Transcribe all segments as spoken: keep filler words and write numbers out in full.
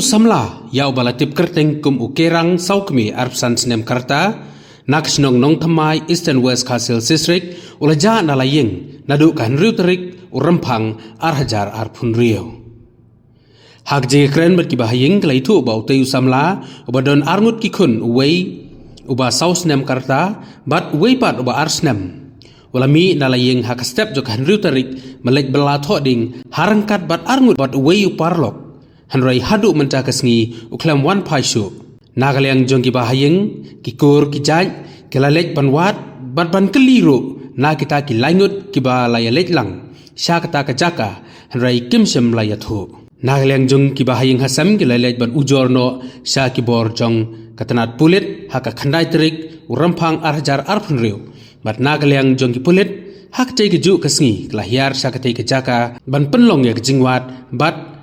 Samla, ïa uba la tip kyrteng kum u Kerang Sawkmie arphew san snem ka rta, na ka shnong Nongthymmai, Eastern West Khasi Hills District, u la jah na la ïing, naduh ka hynriew tarik u Rymphang ar hajar arphew hynriew. Ha ka jingïakren bad kiba ha ïing ki la ïathuh ba utei u samla, uba don arngut ki khun, uwei uba saw snem ka rta, bad uwei pat uba ar snem, u la mih na la ïing ha ka step jong ka hynriew tarik, ban leit bylla thoh ding, ha ryngkat bad arngut bad uwei u paralok. Hynrei haduh mynta ka sngi u khlem wan phai shuh. Na ka liang jong kiba ha ïing, ki kur ki jait, ki la leit ban wad, bad ban kylli ruh na kita ki lai ngut kiba la ïaleit lang sha kata ka jaka, hynrei kim shym la ïathuh. Na ka liang jong kiba ha ïing ha sem ki la leit ban ujor noh sha ki bor jong ka tnat pulit ha ka khyndai tarik u Rymphang ar hajar arphew hynriew. Bad na ka liang jong ki pulit, ha katei kajuh ka sngi ki la hiar sha katei ka jaka ban pynlong ïa ka jingwad, bad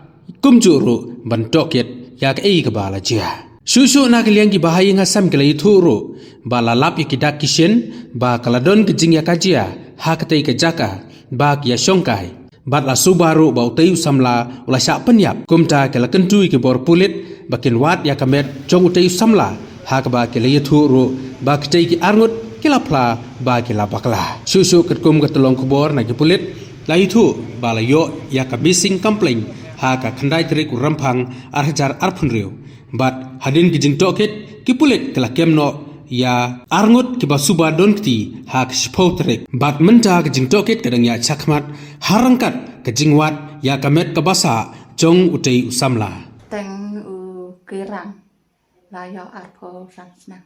kumjuh ruh ban tohkit ïa kaei kaba la jia. Shuh shuh na ka liang kiba ha ïing ha sem ki la ïathuh ruh ba la lap ïa ki dak ki shin, ba ka la don ka jingïakajia ha katei ka jaka, ba ki ïashongkai. Bad la suba ruh ba utei u samla u la shah pynïap. Kumta ki la kyntu ïa ki bor pulit ba kin wad ïa ka met jong utei u samla, ha kaba ki la ïathuh ruh ba kitei ki arngut ki la phla ba ki la bakla. Shuh shuh katkum ka tyllong khubor na ki pulit, la ïathuh ba la ïoh ïa ka missing complaint ha ka khyndai tarik u Rymphang ar hajar arphew hynriew. Bad hadien ki jingtohkit, ki pulit ki la kem noh ïa arngut kiba suba don kti ha ka shiphew tarik. Bad mynta ka jingtohkit ka dang ïaid shakhmat, ha ryngkat ka jingwad ïa ka met kaba sah jong utei u samla. Teng u Kerang, la ïoh arphew san snem,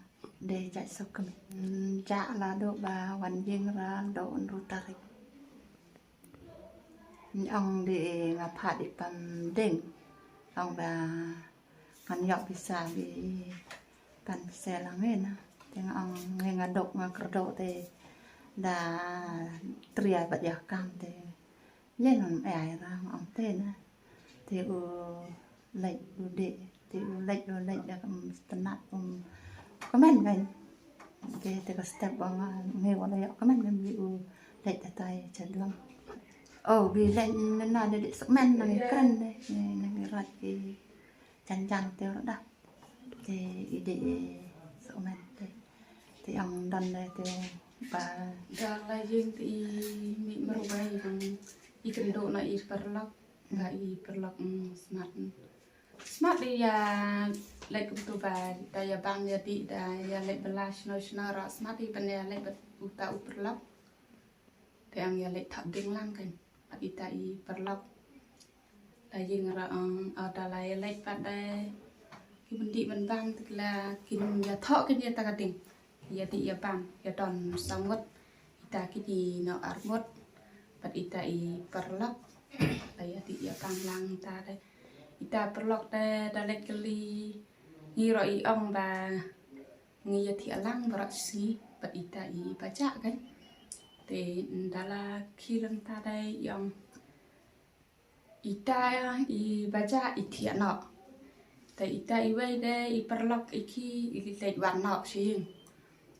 dei jait Sawkmie. Jah la duh ba wan ïing ra duh hynriew tarik. Ong dei nga phah i pam ding. Ong ba ngan ïoh pisa, bi pan pisa lang ngi na. Te nga ong ngi nga dok nga kyrdoh te da tria bad ïa kam te. Ïa non ai ra nga ong te na. Te u leit u dei, te u leit u leit da kam tnat um kmen kan. Te te ka step ba nga ngi wala ïa kmen kan bi u leit da tai chadlang. Oh, bi leit na na dei sukmen na ngi kren dei, na ngi rat ki jan jan te rat da. Te i dei sukmen te. Te ong don dei te ba. Da la ïing te i mih marwei bang i kynduh na i paralok. Ba i paralok, mm, smat. Smat ïa leit kumtu ba da ïa bang ïa dih da ïa leit bylla shano shano ruh smat i ban ïa leit bad uta u paralok. Te ong ïa leit thap ding lang kan. Bad ita i paralok. La ïing ruh ong, oh, da la ïa leit pat da ki ban dih ban bang te la kin ïa thoh kin ïa ta ka ding. Ïa dih ïa bang, ïa don saw ngut. Ita kine noh ar ngut. Bad ita i paralok. Ba ïa dih ïa bang lang ita dei. Ita paralok dei da leit kylli. Ngi ruh i ong ba ngi ïa thiah lang baroh shi. Bad ita i bajah kan. Te da la khie lang ta dei i ong. Ita i bajah i thiah noh. Te ita iwei de i paralok i khie i leit wan noh sha ïing.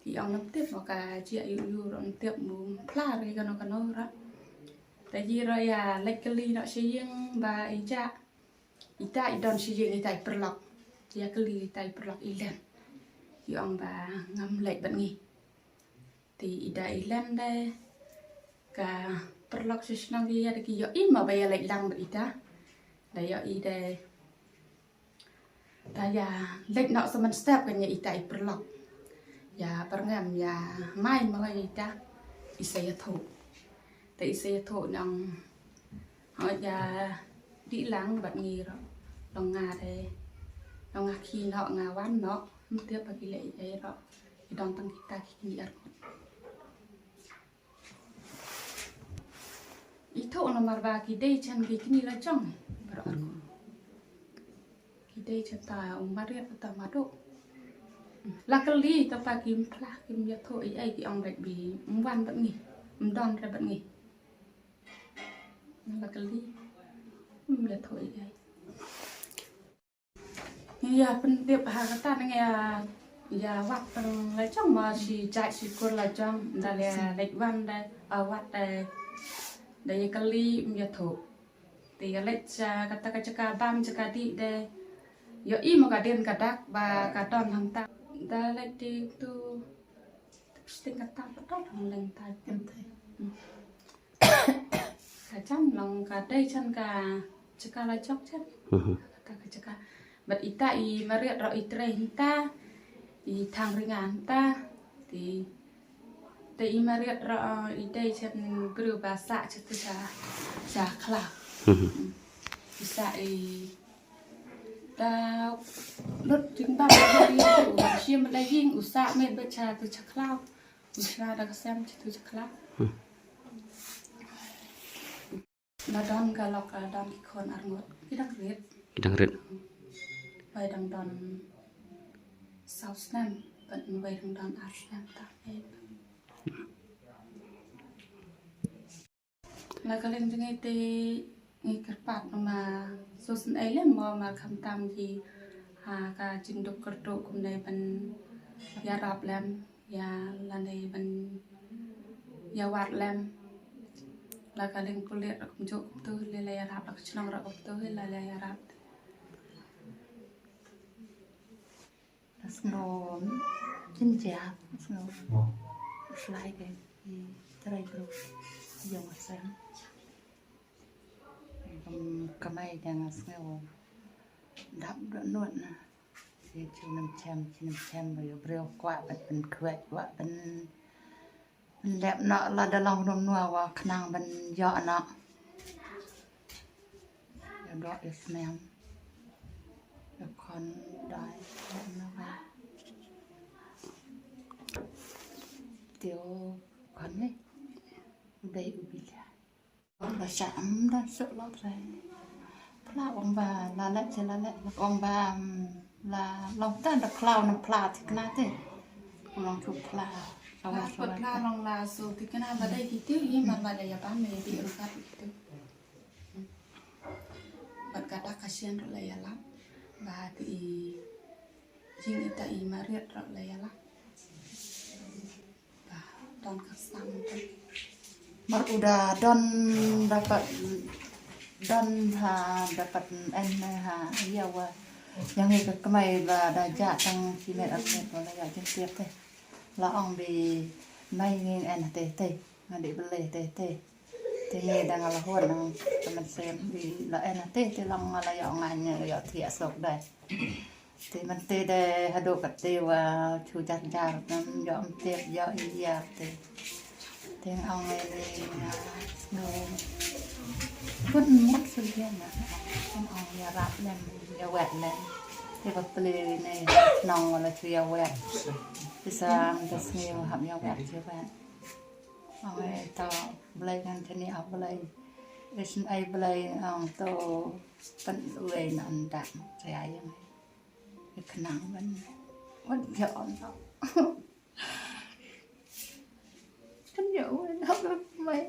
Te i ong ngam tip mo ka jia i u ruh ngam tip mo phla re kano kano ruh. Te i ruh ïa leit kylli noh sha ïing ba i jah. Ita i don sha ïing ita i paralok. Ïa kylli ita i paralok i len. I ong ba ngam leit bad ngi. Te i da i len de ka paralok sha shnong ki ïa da ki ïoh i ma ba ïa leit lang bad ita. Da ïoh i de da ïa leit noh sa man step kan ïa ita i paralok. Ïa parngem ïa mai ma ïa ita i sa ïathuh. Te i sa ïathuh nong Hooid ïa dih lang bad ngi ruh. Long nga de. Long nga khie noh nga wan noh. Ym tip ba ki leh ei ei ruh. Ki don tang kita ki kine ar ngut. Ithuh namar ba ki dei jan ki kine la jong. Baroh ar ngut. Ki dei jan ta u mariat ta madu. La kylli ta pa kim phla kim ïathuh ei ei ki ong bad bi ym wan bad ngi. Ym don re bad ngi. Nga la kylli. Ym ïathuh ei ei. Ïa pyntip ha kata nang ïa, ïa wad tang la jong ma shi jait shi kur la jong da ïa leit wan da, ah, wad da, da ïa kylli ym ïathuh. Te ïa leit sha kata ka jaka bam jaka dih de. Ïohi mo ka dien ka dak ba ka don hangta. Da leit ti tu. Sting kata ka don hang leng tai. Ka jam long ka dei chan ka jaka la jok chan. Kata ka jaka. Bad ita i mariat ro i trei hangta. I thang ringa hangta. Ti Te i mariat ro i dei chan briew ba sah chan tu cha cha khlaw. I sah i da lut jingbam ba i u shim ba la ïing u sah met ba cha tu cha khlaw. U sah da ka sem cha tu cha khlaw. La don ka lok, la don ki khun arngut. Ki dang rit. Ki dang rit. Wei dang don saw snem, bad wei dang don ar snem ta. La ka liang jong ngi te ngi kyrpad ma sosyn ei lem mo ma khamtam ki ha ka jingduk kyrduh kumne ban ïarap lem. Ïa lane ban ïa wad lem. La ka liang pulit ra kumjuh kumtu, la la ïarap la ka chnong ra kumtu, la la ïarap. La sngew jingjia, sngew slai ke i trai bro. Jong asem. Kam kamai jang sngew dap dot nuat na. Shi chu nam chem, chu nam chem ba ïoh briew kwah ban pynkhwet, kwah ban pynlep noh lada long rum nua wa khnang ban ïoh noh. Ïoh doh ïoh snem. Ïoh khon dai ïoh noh ba. Tio khon ni. Dei u bilia. Ba shah, mm, da suk lok re. Phla ong ba la leh che la leh. Ong ba, mm, la long ta da khlaw na phla thikna te. Long chu phla. Sawa, ha, sawa phla ta. Long la su thikna ba dei kitu, i man ba dei ya ba me di ong kat kitu. Bad kata ka sien ro la ïalap. Ba ti i jing ita i mariat ro la ïalap. Ba don ka sam tu. Mar u da don dapat don ha dapat en ha ïa wa. Yang ngi ka kmai ba da ja tang ki met ap met wala ïa jin tiap te. La ong bi mai ngi en te te. Nga di bele te te. Te ngi dang la hon nang temen sem bi la en te te long la ïa ngan ïa ti asok dai. Te man te de haduh kate wa chu jar jar nam ïoh mtep ïoh ïa te. Te ong ai ni na no. Pun mut su ïa na. Pun ong ïa rap lem ïa wet lem. Te ba ple ne nong wala chu ïa wet. Te sa ang te sngi wa hap ïa wet ïa wet. Ong ai to blai kan te ni a blai. Isn ai blai ong to pan wei nan dak. Te ai ong ai. Khnang ban wan ïa on. Kan ïa wan ha mai.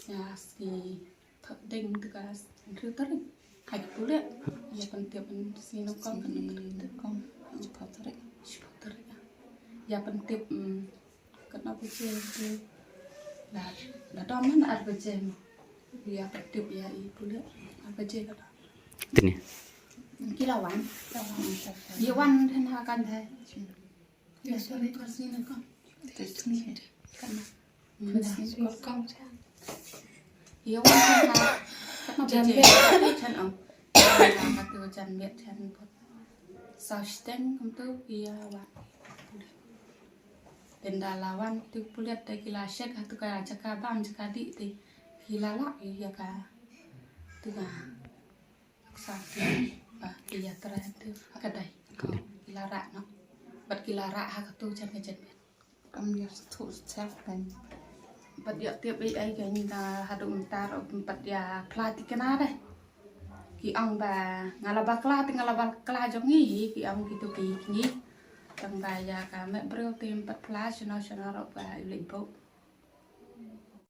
Ïa sngi thot ding tu ka hynriew tarik. Hai ki pulit ïa pyntip sngi nyngkong kan nyngkong shiphew tarik. Shiphew tarik. Ïa pyntip, mm, Katno baje te? La, la don man ar baje mo. Ïa pyntip ïa i pulit ar baje la don. Tini. Ki la wan. Ïa wan than ha kan thai. Ïa sorry, kor sini kor. Te sini. Kan na. Kor kor. Ïa wan than ha. Katno baje? Jan miet. Jan ong. Katno jan miet jan pot. Saw shiteng kumtu ïa wan. Te ynda la wan tu pulit te ki la check ha tu ka jaka bam jaka dih te ki la lah ïa ka tu ka nuksa ba ki ïa trai tu ha ka dei. Ka dei. Ki la rah noh. Bad ki la rah ha ka tu jan ka jan bad. Kam ïa tu check kan. Bad ïa tip ei ei ka ngi da haduh mynta ruh bad ïa phla thikna dei. Ki ong ba nga la bakla te nga la bakla jong ngi, ki ong kitu ki ngi. Tang ba ïa ka met briew te em pat phla shano shano ruh ba u leit buh.